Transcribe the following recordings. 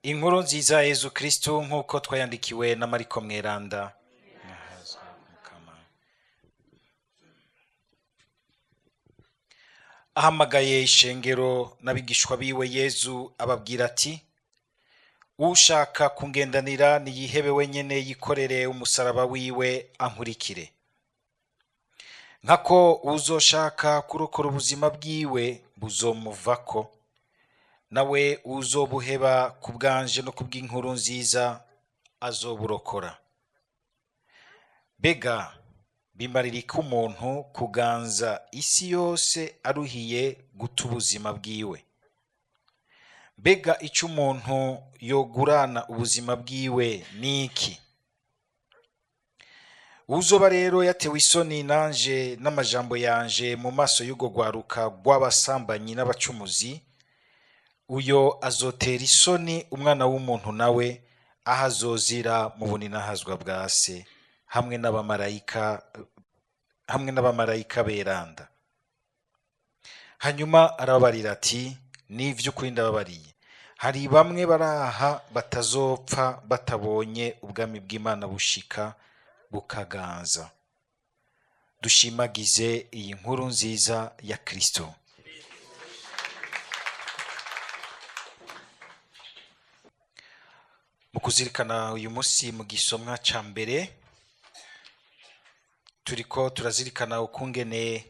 Inkuru nziza ya Yezu Kristu nk'uko twayandikiwe na Mariko Mweranda. Ahamagaye ishengero n'abigishwa biwe, Yezu ababwira ati: "Ushaka kungendanira niyihebe wenyene, yikorere umusaraba wiwe, ankurikire. Nkako uzoshaka kurokora ubuzima bwiwe buzomuvako, nawe uzobuheba ku bwanje no ku bw'inkuru nziza azoburokora. Mbega bimarira iki umuntu kuganza isi yose aruhiye guta ubuzima bwiwe? Mbega icyo umuntu yogurana ubuzima bwiwe ni iki? Uzoba rero yatewe isoni nanje n'amajambo yanje mu maso y'urwo rwaruka rw'abasambanyi n'abacumuzi, uyo azotera isoni Umwana w'umuntu nawe aho azozira mu buninahazwa bwa Se hamwe n'abamarayika beranda." Hanyuma arababarira ati: "N'ivy'ukuri ndababariye, hari bamwe baraha batazopfa batabonye ubwami bw'Imana bushika bukaganza." Dushimagize iyi nkuru nziza ya Kristo. Mu kuzirikana uyu munsi mu gisomwa ca mbere, turiko turazirikana ukungene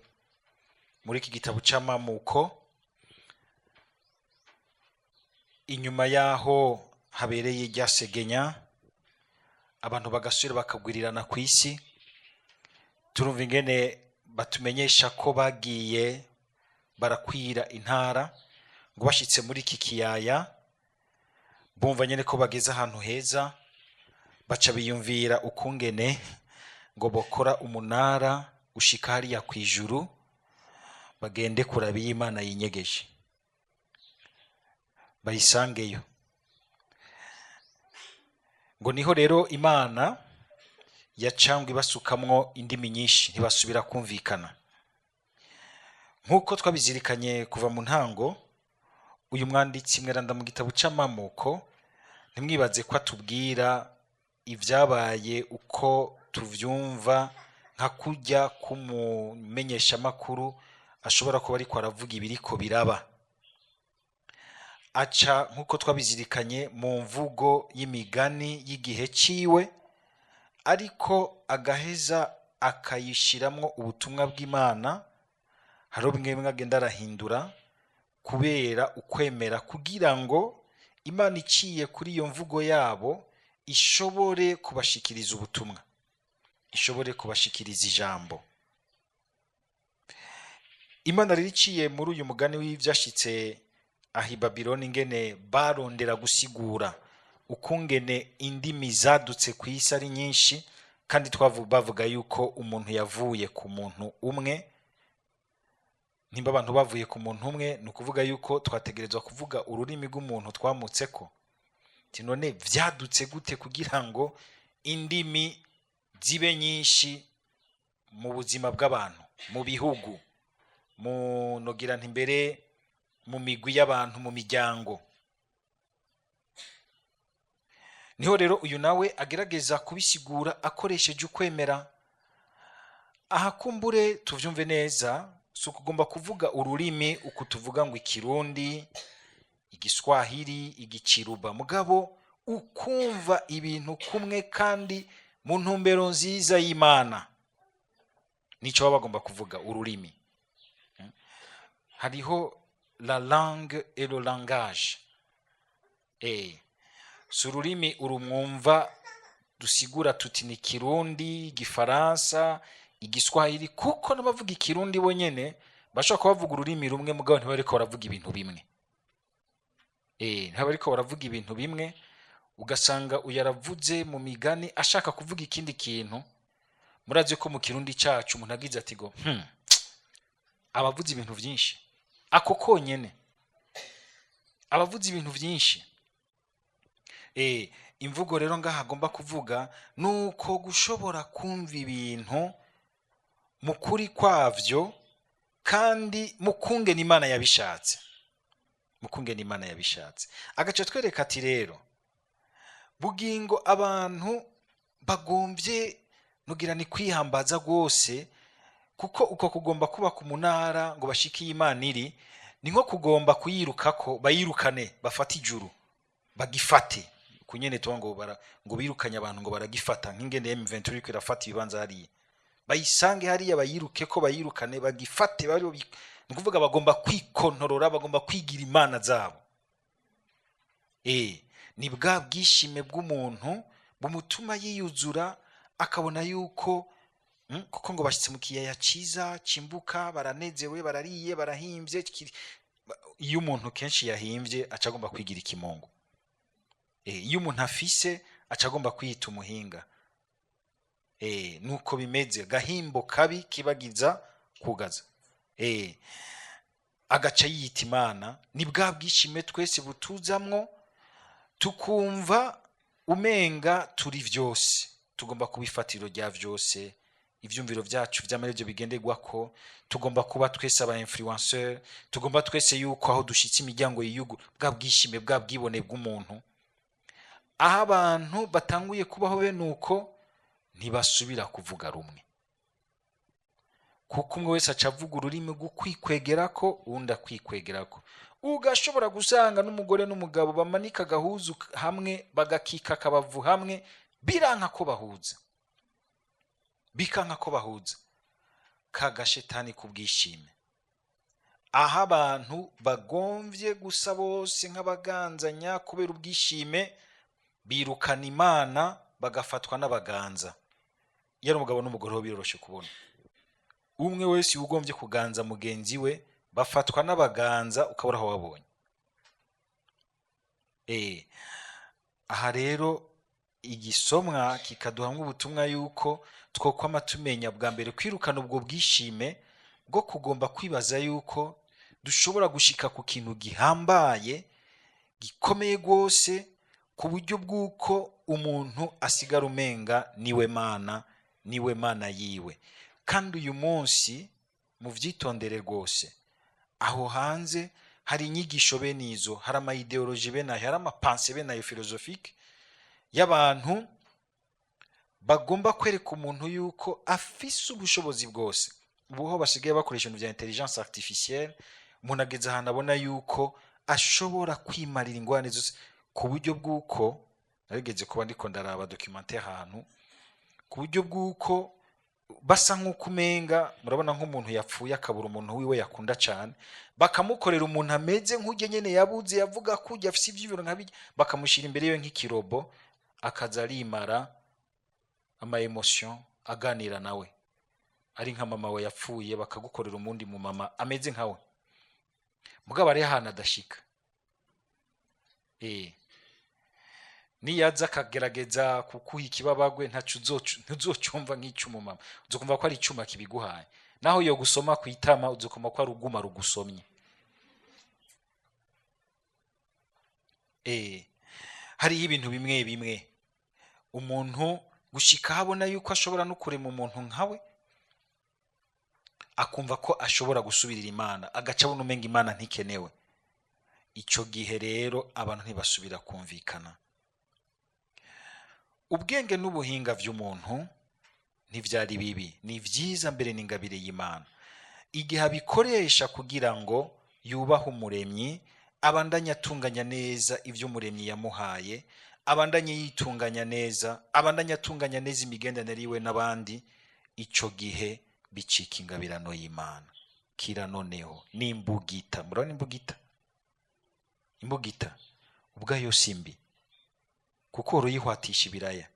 muri iki gitabo c'Amamuko, inyuma yaho habereye irya segenya, abantu bagasubira bakagwirirana ku isi. Turumva ingene batumenyesha ko bagiye barakwira intara, ngo bashitse muri iki kiyaya bumva nyene ko bageze ahantu heza, baca biyumvira ukungene ngo bokora umunara ushika hariya kw'ijuru, bagende kuraba iyo Imana yinyegeje, bayisangeyo. Ngo niho rero Imana yacangwa ibasukamwo indimi nyinshi, ntibasubira kumvikana. Nk'uko twabizirikanye kuva mu ntango, uyu mwanditsi mweranda mu gitabo c'Amamuko, ntimwibaze ko atubwira ibyabaye uko tuvyumva, nka kurya k'umumenyeshamakuru ashobora kuba ariko aravuga ibiriko biraba. Aca, nk'uko twabizirikanye, mu mvugo y'imigani y'igihe ciwe, ariko agaheza akayishiramwo ubutumwa bw'Imana. Hariho bimwe bimwe agenda arahindura kubera ukwemera, kugira ngo Imana iciye kuri iyo mvugo yabo ishobore kubashikiriza ubutumwa, ishobore kubashikiriza ijambo. Imana rero iciye muri uyu mugani w'ivyashitse aho i Babiloni, ingene barondera gusigura ukungene indimi zadutse ku isi ari nyinshi, kandi bavuga yuko umuntu yavuye ku muntu umwe. Nimba abantu bavuye ku muntu umwe, ni ukuvuga yuko twategerezwa kuvuga ururimi rw'umuntu twamutseko. Ati none vyadutse gute kugira ngo indimi zibe nyinshi mu buzima bw'abantu, mu bihugu, mu nogira nti mbere mu migwi y'abantu, mu miryango? Niho rero uyu nawe agerageza kubisigura akoresheje ukwemera. Aha kumbure tuvyumve neza, si ukugomba kuvuga ururimi uku tuvuga ngo Ikirundi, Igiswahili, Igikiruba, mugabo ukumva ibintu kumwe kandi mu ntumbero nziza y'Imana. Nico baba bagomba kuvuga ururimi. Hariho la langue et le langage. Si ururimi urumwumva dusigura tuti ni Kirundi, Igifaransa, Igiswahili, kuko n'abavuga Ikirundi bonyene bashobora kuba bavuga ururimi rumwe, mugabo ntibariko baravuga ibintu bimwe. Ntibariko baravuga ibintu bimwe, ugasanga uyu aravuze mu migani ashaka kuvuga ikindi kintu. Murazi ko mu Kirundi cacu umuntu agize ati go abavuze ibintu vyinshi, ako konyene abavuze ibintu vyinshi. Imvugo rero ngaha agomba kuvuga nuko gushobora kumva ibintu mu kuri kwavyo kandi mu kungene Imana yabishatse. Mukungene Imana yabishatse, agaca twereka ati rero bugingo abantu bagombye nugira ni kwihambaza rwose, kuko uko kugomba kuba ku munara ngo bashike iyi Imana iri, ni nko kugomba kuyirukako, bayirukane bafate ijuru, bagifate kunyene tuba ngo bara, ngo birukanye abantu ngo baragifata, nk'ingene M23 iriko irafata ibibanza hariya, bayisange hariya bayiruke ko bayirukane bagifate, bari ni ukuvuga bagomba kwikontorora, bagomba kwigira imana zabo. Ni bwa bwishime bw'umuntu bumutuma yiyuzura, akabona yuko kuko ngo bashyitse mu kiyaya cyiza cimbuka, baranezewe, barariye, barahimbye. Iyo umuntu kenshi yahimbye aca agomba kwigira ikimongo. Iyo umuntu afise aca agomba kwiyita umuhinga. Nuko bimeze, gahimbo kabi kibagiza kugaza. Agaca yiyita Imana. Ni bwa bwishime twese butuzamwo, tukumva umenga turi vyose, tugomba kuba ifatiro rya vyose, ivyumviro vyacu vy'amarejo bigenderwako, tugomba kuba twese aba influenceur, tugomba twese yuko aho dushitse imiryango yiyugu. Bwa bwishime, bwa bwibone bw'umuntu, aho abantu batanguye kubaho bene uko ntibasubira kuvuga rumwe, kuko umwe wese aca avuga ururimi rw'ukwikwegerako, uwundi akwikwegerako. Ugashobora gusanga n'umugore n'umugabo bamanika agahuzu hamwe, bagakika akabavu hamwe, biranka ko bahuza, bikanka ko bahuza. Ka gashetani k'ubwishime, aho abantu bagomvye gusa bose nk'abaganzanya kubera ubwishime, birukana Imana bagafatwa n'abaganza. Iyo ari umugabo n'umugore ho biroroshe kubona, umwe wese ugombye kuganza mugenzi we, bafatwa n'abaganza, ukabura aho wabonye. Aha rero igisomwa kikaduha ubutumwa yuko twokwama tumenya bwa mbere kwirukana ubwo bwishime bwo kugomba kwibaza yuko dushobora gushika ku kintu gihambaye gikomeye rwose, ku buryo bw'uko umuntu asigara umenga niwe mana, niwe mana yiwe. Kandi uyu munsi muvyitondere rwose, aho hanze hari inyigisho bene izo, hari ama idéologie bene ayo, hari ama pensées bene ayo philosophique y'abantu bagomba kwereka umuntu yuko afise ubushobozi bwose. Ubu ho basigaye bakoresha ibintu vya intelligence artificielle, umuntu ageze ahantu abona yuko ashobora kwimarira ingorane zose, ku buryo bw'uko narigeze kuba ndiko ndaraba documentaire ahantu, ku buryo bw'uko basa nk'uko umenga murabona nk'umuntu yapfuye akabura umuntu wiwe yakunda cyane, bakamukorera umuntu ameze nk'ujya nyene yabuze, yavuga ko ujya afise ivyiyumviro nka bijya, bakamushyira imbere yiwe nk'ikirobo, akaza arimara ama émotion aganira nawe, ari nka mama we yapfuye, bakagukorera umundi mu mama ameze nkawe, mugabo ari ahantu adashika. Niyaza akagerageza kukuha ikibabagwe, ntaco ntuzocumva nk'icy'umumama, uzokumva ko ari icyuma kibiguhaye. Naho yo gusoma ku itama, uzokuma ko ari uguma rugusomye. Hariho ibintu bimwe bimwe umuntu gushika habona yuko ashobora no kurema umuntu nkawe, akumva ko ashobora gusubirira Imana, agaca abona umenga Imana ntikenewe. Ico gihe rero abantu ntibasubira kumvikana. Ubwenge n'ubuhinga vy'umuntu ntivyari bibi, ni vyiza mbere n'ingabire y'Imana, igihe abikoresha kugira ngo yubahe Umuremyi, abandanye atunganya neza ivyo Umuremyi yamuhaye, abandanye yitunganya neza, abandanye atunganya neza imigenderanire yiwe n'abandi. Ico gihe bicika ingabirano y'Imana. Kira noneho n'imbugita, murabona imbugita, imbugita ubwayo si mbi, kuko uruyihwatisha ibiraya,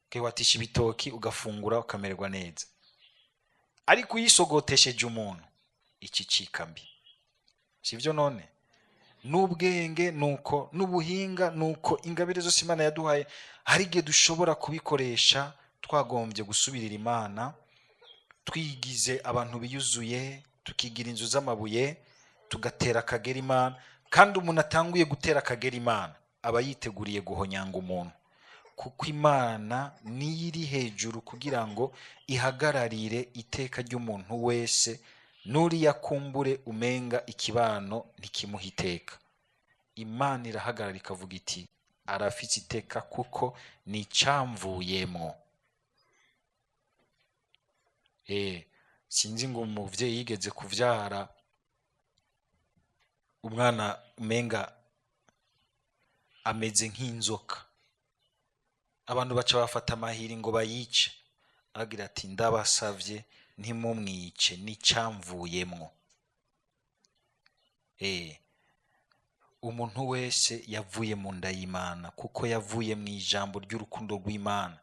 ukihwatisha ibitoki, ugafungura ukamererwa neza. Ariko uyisogotesheje umuntu icicika mbi, sivyo? None n'ubwenge nuko, n'ubuhinga nuko, ingabire zose Imana yaduhaye hari igihe dushobora kubikoresha twagombye gusubirira Imana, twigize abantu biyuzuye, tukigira inzu z'amabuye, tugatera akagera Imana. Kandi umuntu atanguye gutera akagera Imana aba yiteguriye guhonyanga umuntu, kuko Imana niyo iri hejuru kugira ngo ihagararire iteka ry'umuntu wese, n'uriya kumbure umenga ikibano ntikimuha iteka. Imana irahagarara ikavuga iti arafite iteka kuko ni icyamvuyemo. Sinzi ngo umuvyeyi yigeze kuvyara umwana umenga ameze nk'inzoka, abantu baca bafata amahiri ngo bayice, agira ati ndabasavye ntimumwice, n'icyamvuyemwo. Umuntu wese yavuye mu nda y'Imana, kuko yavuye mu ijambo ry'urukundo rw'Imana.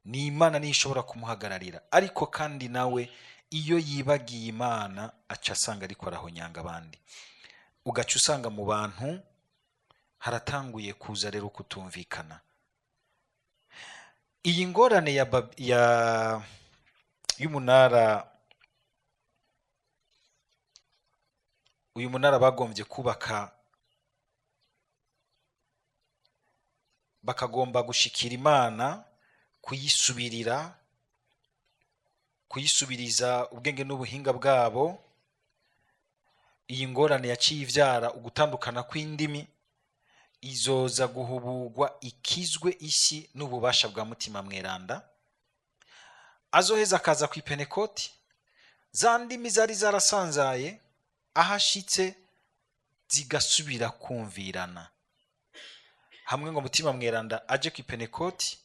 Ni Imana niyo ishobora kumuhagararira, ariko kandi nawe iyo yibagiye Imana aca asanga ariko arahonyanga abandi, ugaca usanga mu bantu haratanguye kuza rero kutumvikana. Iyi ngorane ya y'umunara, uyu munara bagombye kubaka, bakagomba gushikira Imana, kuyisubirira, kuyisubiriza ubwenge n'ubuhinga bwabo. Iyi ngorane yaciye ivyara ugutandukana kw'indimi, izoza guhubugwa ikizwe isi n'ububasha bwa Mutima Mweranda. Azoheza akaza ku Ipentekoti, za ndimi zari zarasanzaye ahashitse zigasubira kumvirana hamwe. Ngo Mutima Mweranda aje ku Ipentekoti,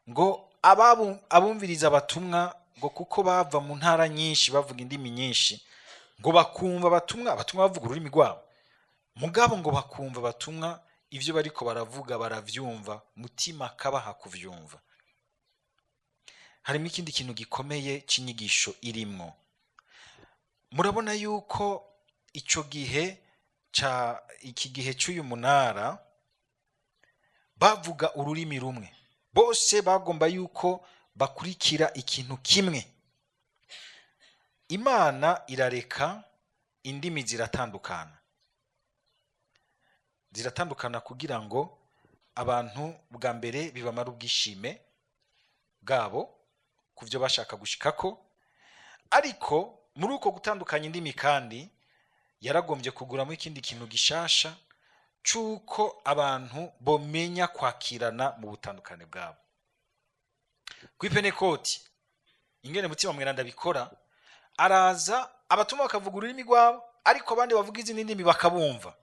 ngo abumviriza abatumwa, ngo kuko bava mu ntara nyinshi bavuga indimi nyinshi, ngo bakumva abatumwa, abatumwa bavuga ururimi rwabo, mugabo ngo bakumva abatumwa ivyo bariko baravuga baravyumva, Mutima akabaha kuvyumva. Harimo ikindi kintu gikomeye c'inyigisho irimwo. Murabona yuko ico gihe ca iki gihe c'uyu munara bavuga ururimi rumwe, bose bagomba yuko bakurikira ikintu kimwe. Imana irareka indimi ziratandukana, ziratandukana kugira ngo abantu bwa mbere bibamara ubwishime bwabo ku byo bashaka gushikako. Ariko muri uko gutandukanya indimi kandi yaragombye kuguramo ikindi kintu gishasha c'uko abantu bomenya kwakirana mu butandukane bwabo. Ku Ipentekoti ingene Mutima Mweranda abikora, araza abatuma bakavuga ururimi rwabo, ariko abandi bavuga izindi ndimi bakabumva.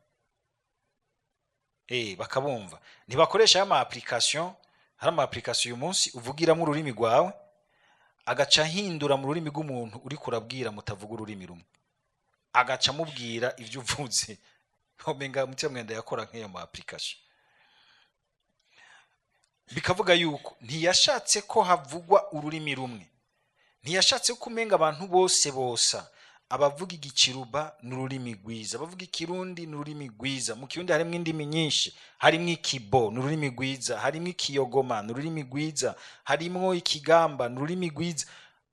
Bakabumva. Ntibakoresha ama application, hari ama application uyu munsi uvugiramo ururimi rwawe agaca ahindura mu rurimi rw'umuntu uri kurabwira mutavuga ururimi rumwe, agaca amubwira ivyo uvuze. Omenga Mutima Mweranda yakora nk'iyo ma application. Bikavuga yuko ntiyashatse ko havugwa ururimi rumwe, ntiyashatse ko umenga abantu bose bosa. Abavuga igikiruba n'ururimi rwiza, abavuga ikirundi n'ururimi rwiza. Mu kirundi harimwo indimi nyinshi, harimwo ikibo n'ururimi rwiza, harimwo ikiyogoma n'ururimi rwiza, harimwo ikigamba n'ururimi rwiza,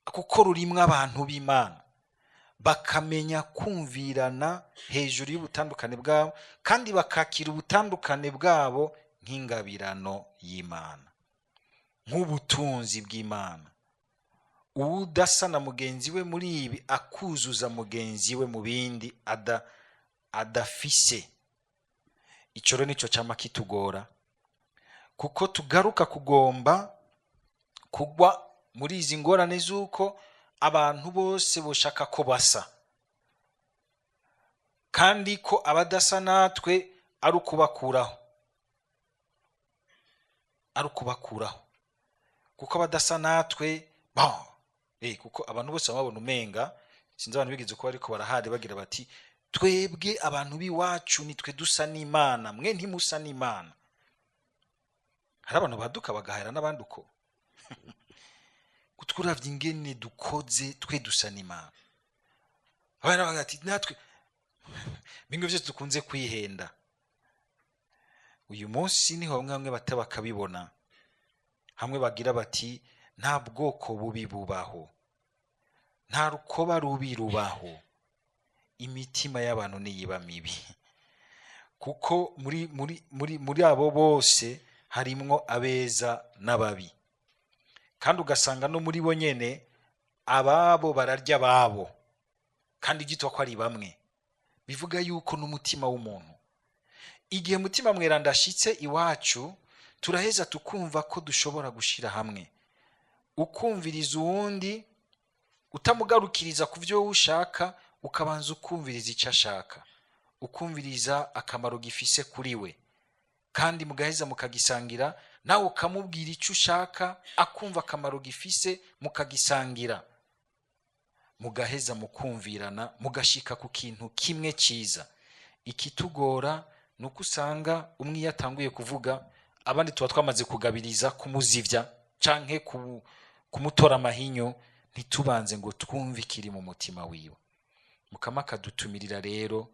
kuko rurimwo abantu b'Imana bakamenya kumvirana hejuru y'ubutandukane bwabo, kandi bakakira ubutandukane bwabo nk'ingabirano y'Imana, nk'ubutunzi bw'Imana. Udasa na mugenzi we muri ibi akuzuza mugenzi we mu bindi adafise. Ico rero nico cama kitugora, kuko tugaruka kugomba kugwa muri izi ngorane z'uko abantu bose boshaka ko basa, kandi ko abadasa natwe ari ukubakuraho, ari ukubakuraho, kuko abadasa natwe bon, kuko abantu bose babona umenga sinzi abantu bigeze kuba ariko barahari bagira bati twebwe abantu b'iwacu nitwe dusa n'Imana, mwe ntimusa n'Imana. Hari abantu baduka bagahera n'abandi uko kuturavye ingene dukoze twe dusa n'Imana. Abana bagira ati natwe bimwe byose dukunze kwihenda. Uyu munsi niho bamwe bamwe bata bakabibona, hamwe bagira bati nta bwoko bubi bubaho, nta rukoba rubi rubaho, imitima y'abantu niyiba mibi, kuko muri muri muri muri abo bose harimwo abeza n'ababi, kandi ugasanga no muri bo nyene ababo bararya ababo, kandi byitwa ko ari bamwe. Bivuga yuko n'umutima w'umuntu. Igihe Mutima Mweranda ashitse iwacu, turaheza tukumva ko dushobora gushira hamwe, ukumviriza uwundi, utamugarukiriza ku byo wowe ushaka, ukabanza ukumviriza icyo ashaka, ukumviriza akamaro gifise kuri we, kandi mugaheza mukagisangira. Nawe ukamubwira icyo ushaka, akumva akamaro gifise, mukagisangira, mugaheza mukumvirana, mugashika ku kintu kimwe cyiza. Ikitugora ni uko usanga umwe iyo atanguye kuvuga, abandi tuba twamaze kugabiriza kumuzivya canke kumutora amahinyu, ntitubanze ngo twumve ikiri mu mutima wiwe. Mukama akadutumirira rero,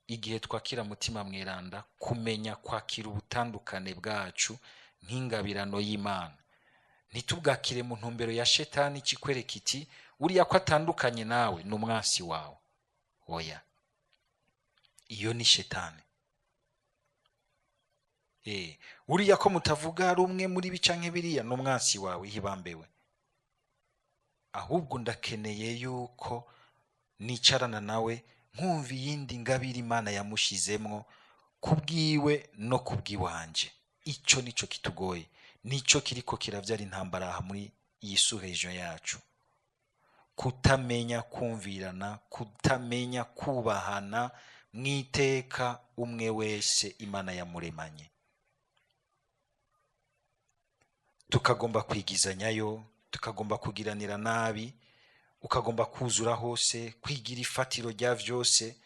igihe twakira Mutima Mweranda, kumenya kwakira ubutandukane bwacu nk'ingabirano y'Imana, ntitubwakire mu ntumbero ya shetani ikikwereka iti: "Uriya ko atandukanye nawe ni umwasi wawe." Oya, iyo ni shetani. Uriya ko mutavuga rumwe muri bica nk'ibiriya ni umwansi wawe, ihibambewe. Ahubwo ndakeneye yuko nicarana nawe, nkumva iyindi ngabire Imana yamushizemwo kubwiwe no kubw'iwanje. Icyo nico kitugoye, nico kiriko kiravyara intambara aha muri iyi sous-région yacu: kutamenya kumvirana, kutamenya kubahana mwiteka umwe wese Imana yamuremanye. Tukagomba kwigizanyayo, tukagomba kugiranira nabi, ukagomba kuzura hose, kwigira ifatiro rya vyose,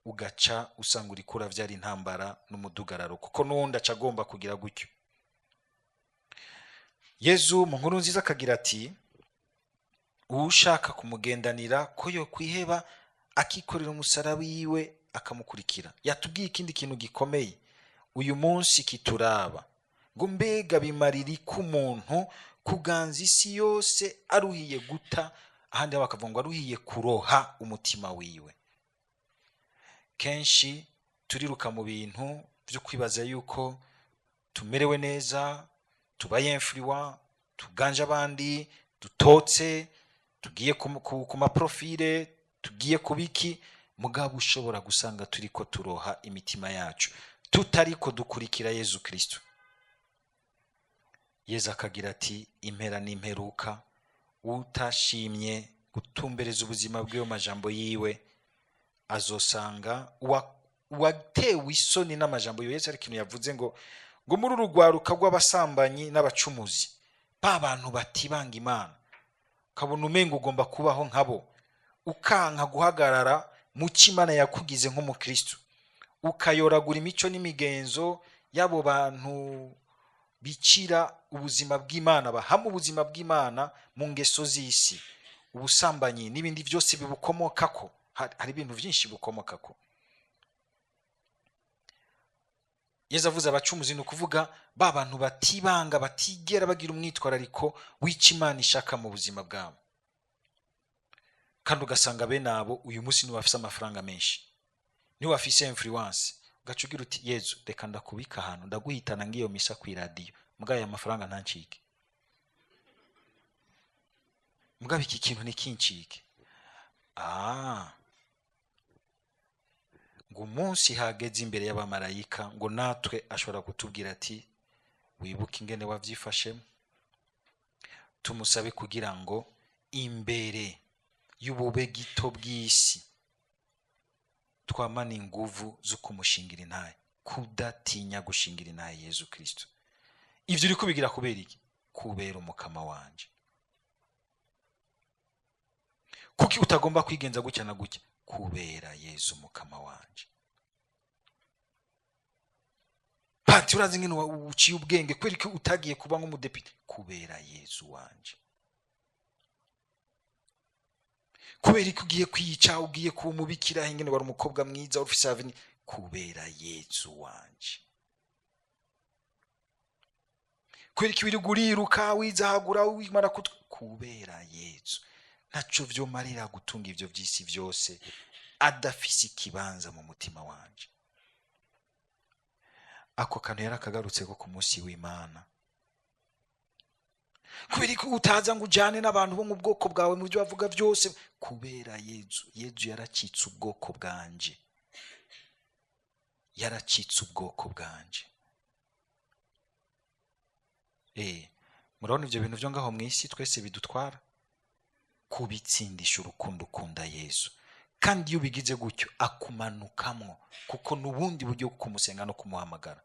ugaca usanga uriko uravyara intambara n'umudugararo, kuko n'uwundi aca agomba kugira gutyo. Yezu mu nkuru nziza akagira ati: "Uwushaka kumugendanira ko yo kwiheba, akikorera umusaraba wiwe, akamukurikira." Yatubwiye ikindi kintu gikomeye uyu munsi kituraba, ngo: "Mbega bimarira iki umuntu kuganza isi yose aruhiye guta?" Ahandi ho bakavuga ngo aruhiye kuroha umutima wiwe. Kenshi turiruka mu bintu byo kwibaza yuko tumerewe neza, tubaye influent, tuganje abandi, dutotse, tugiye ku ma profils, tugiye ku biki, mugabo ushobora gusanga turiko turoha imitima yacu, tutariko dukurikira Yezu Kristo. Yezu akagira ati: "Impera n'imperuka, utashimye gutumbereza ubuzima bw'iyo majambo yiwe azosanga uwatewe isoni n'amajambo yiwe." Yesu hari ikintu yavuze ngo muri uru rwaruka rw'abasambanyi n'abacumuzi, ba bantu batibanga Imana, ukabona umenga ugomba kubaho nkabo, ukanka guhagarara mu cyo Imana yakugize nk'umukristo, ukayoragura imico n'imigenzo y'abo bantu bicira ubuzima bw'Imana, bahama ubuzima bw'Imana mu ngeso z'isi, ubusambanyi n'ibindi byose bibukomokako. Hari ibintu byinshi bukomokako. Yezu avuze abacumuzi, ni ukuvuga ba bantu batibanga, batigera bagira umwitwarariko w'icyo Imana ishaka mu buzima bwabo. Kandi ugasanga bene abo uyu munsi niwe bafise amafaranga menshi, niwe bafise influence. Ugaca ugira uti: "Yezu, reka ndakubika ahantu, ndaguhitana ngiyo misa ku iradiyo, mbwa aya mafaranga ntancike, mbwa iki kintu ntikincike." Ngo umunsi hageze imbere y'abamarayika, ngo natwe ashobora kutubwira ati: "Wibuke ingene wavyifashemo." Tumusabe kugira ngo imbere y'ubube gito bw'isi twamane inguvu zo kumushingira intahe, kudatinya gushingira intahe Yezu Kristo. Ivyo uri kubigira kubera iki? Kubera Umukama wanje. Kuki utagomba kwigenza gutya na gutya? Kubera Yezu Umukama wanje. Pati, urazi ingene uciye ubwenge, kubera ko utagiye kuba nk'umudepite? Kubera Yezu wanje. Kubera ko ugiye kwica, ugiye kuba umubikira, ingene wari umukobwa mwiza ufise avenir? Kubera Yezu wanje. Kubera ko wirirwa uriruka, wizahagura, wimara kutwa? Kubera Yezu. Ntaco vyomarira gutunga ivyo vy'isi vyose adafise ikibanza mu mutima wanje. Ako kantu yarakagarutse ko ku munsi w'Imana. Kubera ko utaza ngo ujane n'abantu bo mu bwoko bwawe mu byo bavuga byose? Kubera Yezu. Yezu yaracitse ubwoko bwanje. Yaracitse ubwoko bwanje. Murabona ivyo bintu vyo ngaho mw'isi twese bidutwara kubitsindisha urukundo ukunda Yesu. Kandi iyo ubigize gutyo akumanukamwo, kuko n'ubundi buryo bwo kumusenga no kumuhamagara.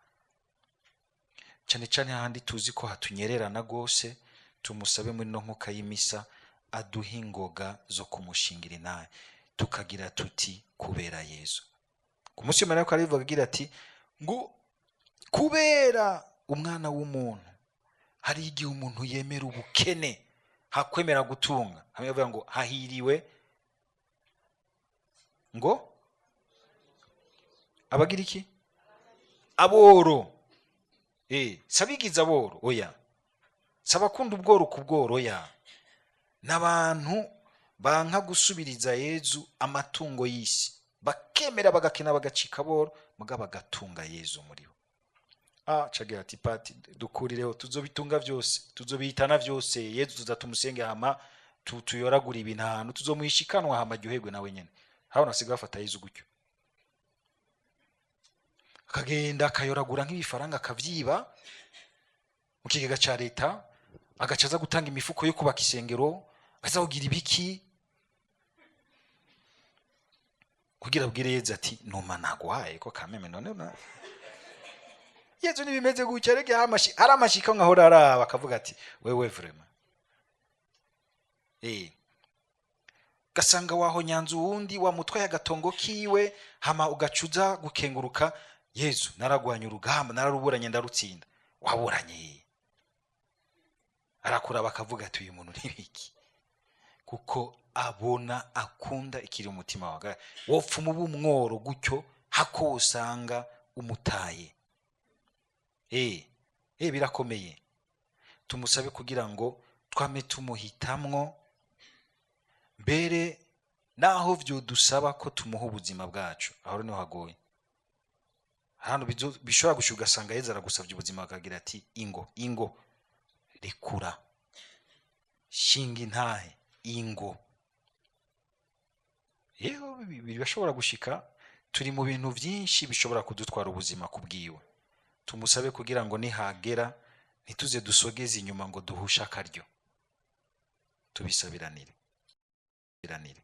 Cyane cyane hahandi tuzi ko hatunyererana rwose, tumusabe muri no nkuka y'imisa aduhe ingoga zo kumushingira intahe, tukagira tuti kubera Yesu. Ku munsi w'Imana yuko arivuga agira ati ngo kubera umwana w'umuntu. Hari igihe umuntu yemera ubukene hakwemera gutunga, hamwe bavuga ngo hahiriwe ngo abagira iki? Aboro. Sabigiza aboro, oya. Sabakunda ubworo ku bworo, oya. N'abantu banka gusubiriza Yezu amatungo y'isi, bakemera bagakena bagacika aboro, mugabo bagatunga Yezu muri bo. Cagira ati pati dukurireho, tuzobitunga vyose, tuzobihitana vyose, Yezu tuzatumusenge hama tuyoragura ibintu ahantu tuzomuhishikanwa hama aryoherwe nawe nyene. Habo nasiga bafata Yezu gutyo, akagenda akayoragura nk'ibifaranga akavyiba mu kigega ca leta, agaca aza gutanga imifuko yo kubaka isengero, aza kugira ibiki kugira abwire Yezu ati numa naguhaye ko kameme. None na Yezu ntibimeze gutya, rege ari amashika nkahora araba akavuga ati wewe vraiment. Gasanga waho nyanza uwundi wamutwaye agatongo kiwe, hama ugacuza gukenguruka Yezu naragwanye urugamba, nararuburanye ndarutsinda. Waburanye? Arakura bakavuga ati uyu muntu nibiki, kuko abona akunda ikiri umutima wawe. Wopfa umuba umworo gutyo hako usanga umutaye. Birakomeye. Tumusabe kugira ngo twame tumuhitamwo, mbere naho vyodusaba ko tumuha ubuzima bwacu. Aho niho hagoye, hano bishobora gushika ugasanga Yezu aragusavye ubuzima, akagira ati ingo, ingo, rekura, shinga intahe, ingo. Yewe birashobora gushika. Turi mu bintu vyinshi bishobora kudutwara ubuzima kubwiwe. Tumusabe kugira ngo nihagera ntituze dusogeze inyuma ngo duhushe akaryo. Tubisabiranire. Biranire.